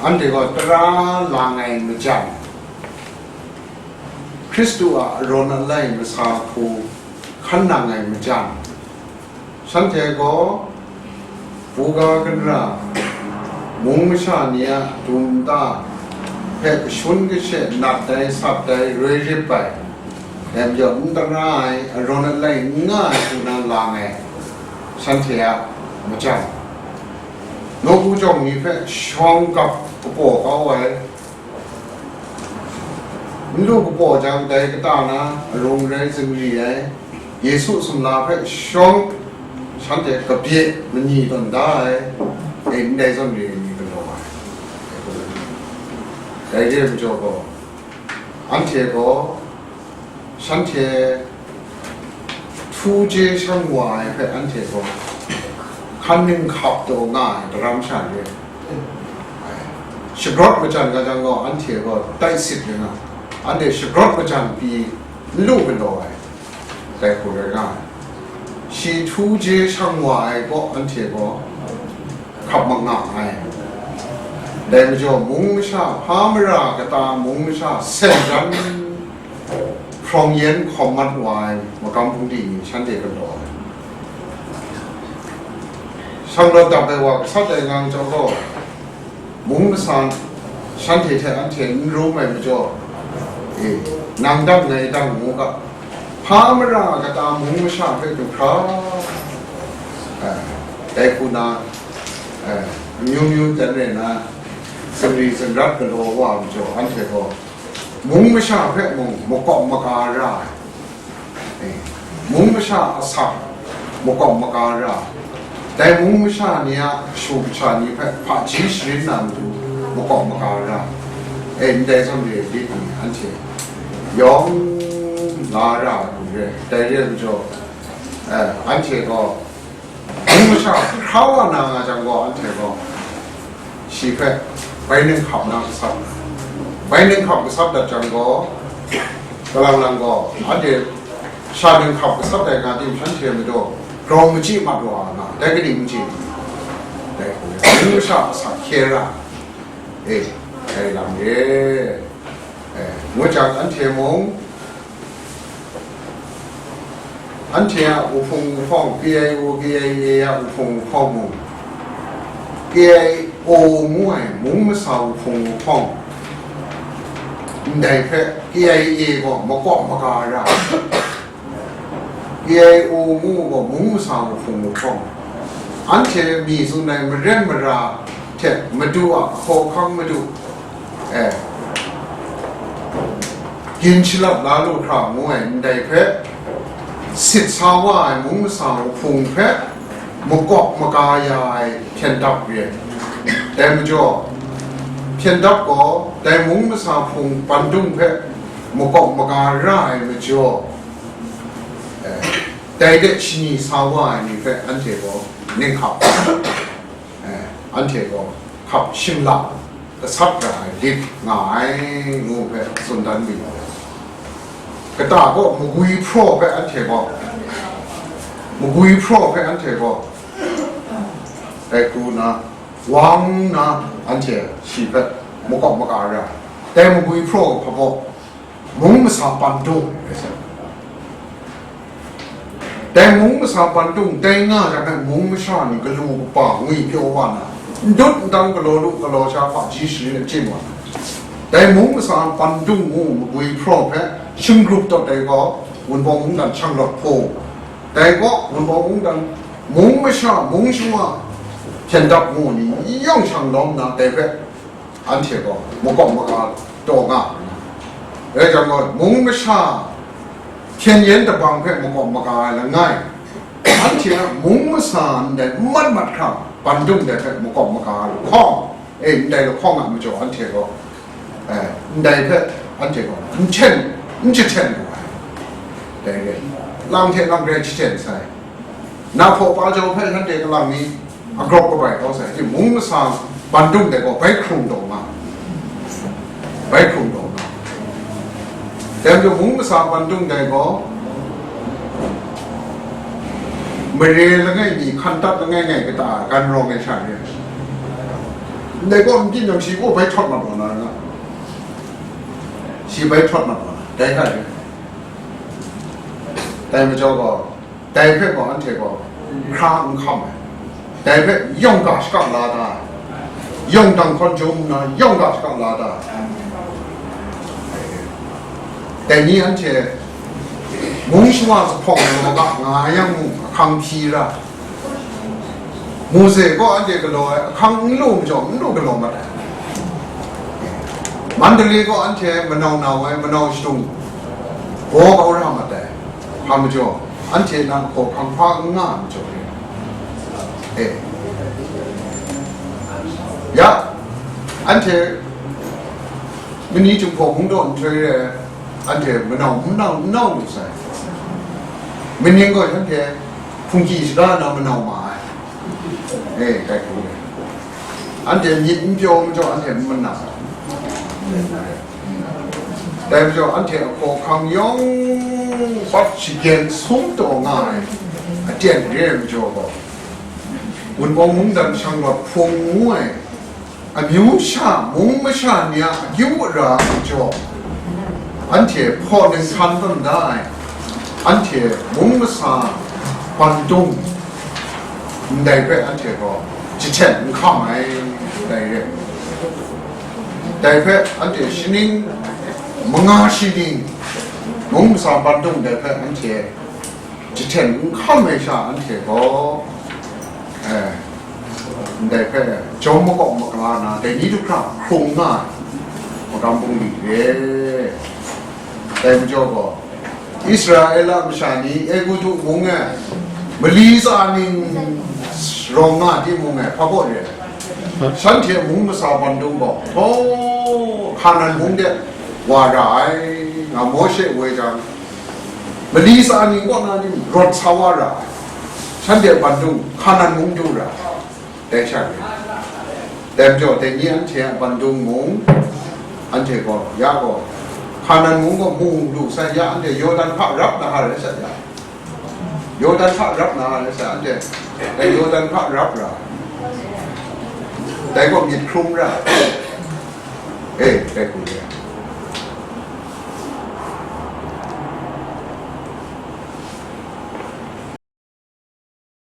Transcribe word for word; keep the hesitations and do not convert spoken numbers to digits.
Anhte gaw tara lang ai majan, Hkristu a arawn alai masa hku hkan nang ai majan, shanhte gaw buga kanra, mung masha ni a dum nta hpe kashun kashe nat ai, sat ai, roi rip ai, dai majaw n tara ai, arawn alai n nga ai hku na lang ai, shanhte a majan, nawku jawng ni hpe shawng gap kapaw kau ai, n lu kapaw jang dai kata na arung rai zingri ai, Yesu sumla hpe shawng shanhte kabye mani tawn da ai, e, ndai zawn re ai ni galaw ai. Dai re ai majaw gaw, anhte gaw, shanhte htu je shang wa ai hpe anhte gaw hkan ning hkap taw nga ai daram sha re ai. Shagrawt majan nga jang gaw, anhte gaw tai sit rai nga, anhte shagrawt majan pyi n lu galaw ai, dai hku rai nga ai. Shi htu je shang wa ai gaw, anhte gaw hkap mak nga ai. Dai majaw, mung masha, hpa mara kata mung masha sen jan hprawng yen hkawm mat wa ai makam hpung di ni shanhte galaw ai. Shanglawt dap ai wa gasat ai ngang chyawm gaw, mung masa shanhte hte anhte n rum ai majaw, e, nang dang ngai dang ngu ga, hpa mara kata mung masha hpe du hkra, e, dai hku na, e, amyu myu dan rai na, zingri zingrat galaw wa ai majaw, anhte gaw mung masha hpe mung makawp maka ra ai, e, mung masha asak makawp maka ra ai, dai mung masha ni a kashu kasha ni hpe hpaji sharin na matu makawp maka ra ai, e, ndai zawn re ai lit ni anhte yawng la ra ai hku re ai. Dai re ai majaw, e, anhte gaw mung masha hkra wa na nga jang gaw, anhte gaw shi hpe bai ning hkap na gasat, bai ning hkap gasat dat jang gaw, kalang lang gaw, anhte sha ning hkap gasat ai nga tim shanhte majaw grau machyi mat wa nga, dai kaning n chye, dai hku mung masha asak hkye ra, e, dai lam re, e, ngu jang, anhte mung, anhte a wuhpung wuhpawng, K I O, K I A a wuhpung wuhpawng mung, K I O ngu ai mung masa wuhpung wuhpawng, ndai hpe K I A gaw makawp maka ra ai. K I O ngu gaw mung masa wuhpung wuhpawng, anhte mi tsun ai maren mara hte madu a hkawhkang madu, e, gin shalap la lu hkra ngu ai ndai hpe sit sa wa ai mung masa wuhpung hpe makawp maka ya ai hpyen dap re ai. Dai majaw, hpyen dap gaw dai mung masa hpung pandung hpe makawp maka ra ai majaw, e, dai de shani sa wa ai ni hpe anhte gaw ning hkap, e, anhte gaw hkap shim la gasat ra ai lit nga ai, ngu hpe tsun dan mi ai. Kata gaw magwi hpraw hpe anhte gaw, magwi hpraw hpe anhte gaw, dai hku na, wang na, anhte shi hpe makawp maka ra ai. Dai magwi hpraw hpa gaw, mung masa pandung rai sai. Dai mung masa pandung tai nga jang ai mung masha ni galu kaba ngwi pyaw wa na, n dut n dang galaw lu galaw sha hpaji sharin achyin wa na, dai mung masa pandung ngu magwi hpraw hpe shingrup taw dai gaw, Wunpawng mungdan shanglawt hpaw, dai gaw Wunpawng mungdan mung masha, mung shawa, hpyen dap ngu ni yawng shang lawm na, dai hpe anhte gaw makawp maka taw nga ai. Rai jang gaw, mung masha hpyen yen dabang hpe makawp maka ai langai, anhte a mung masa ndai mat mat hkra pandung dai hpe makawp maka ai lahkawng, e, ndai lahkawng a majaw anhte gaw, e, ndai hpe anhte gaw n hten, n jahten lu ai. Dai re, lang hte lang re jahten sai. Na hpaw pa jau hpe shanhte kalang ni a grawp kabai kau sai, mung masa bandung dai gaw bai hkrung taw nga, bai hkrung taw nga. Dai majaw mung masa bandung dai gaw mare langai mi hkan tat langai ngai kata a gan rawng ai sha re ai. Ndai gaw n byin yang shi gaw bai htawt mat wa na, shi bai htawt mat wa na, dai hta ring. Dai majaw gaw, dai hpe gaw anhte gaw hkra n hkam ai. Dai hpe yawng ga shakap la da ai. Yawng dang hkawn jum nna, yawng ga shakap la da ai. Dai ni anhte mung shawa zuphpawng law ga nga yang mung, ahkang hpyi ra. Mose gaw anhte galaw ai, ahkang n lu majaw, n lu galaw mat ai. Mandalay gaw anhte manau nau ai, manau shadung gaw kau ra mat ai. Hpa majaw, anhte nan hkaw hkang hpa n nga ai majaw re. E. Ya, anhte mani Jinghpaw Hkungdaw nhtoi re, anhte manau, manau, manau lu sai. Maning gaw shanhte hpungki shaga na manau ma ai. E, dai hku re. Anhte myit n pyaw majaw, anhte n mana. Dai majaw, anhte ahkaw ahkang yawng bat shagyen sum taw nga ai aten re ai majaw gaw, Wunpawng mungdan shanglawt hpung ngu ai amyu sha mung masha ni a akyu ara majaw, anhte hpaw ninghkan tawn da ai, anhte mung masa bandung ndai hpe anhte gaw jahten n hkam ai, dai re. Dai hpe anhte shaning manga shaning mung masa bandung dai hpe anhte jahten n hkam ai sha anhte gaw, eh, ndai hpe jawm makawp makla na dai ni du hkra hkrung nga ai magam bungli re. Dai majaw gaw, Israela masha ni Egutu mung e mali tsa ning rawng nga timung e, hpa baw re ai. Shanhte mung masa bandung gaw, htaw, Hkanan mung de wa ra ai, nga Mawshe woi jang, mali tsa ning kaw na ni rawt sa wa ra ai, shanhte bandung Hkanan mung du ra ai, dai sha ni. Dai majaw, dai ni anhte a bandung mung, anhte gaw, ya gaw, Hkanan mung gaw mu lu sai ya, anhte Yawdan hpa rap na ha rai sai ya, Yawdan hpa rap na ha rai sai, anhte dai Yawdan hpa rap ra, dai gaw myit hkrum ra, e, dai hku re.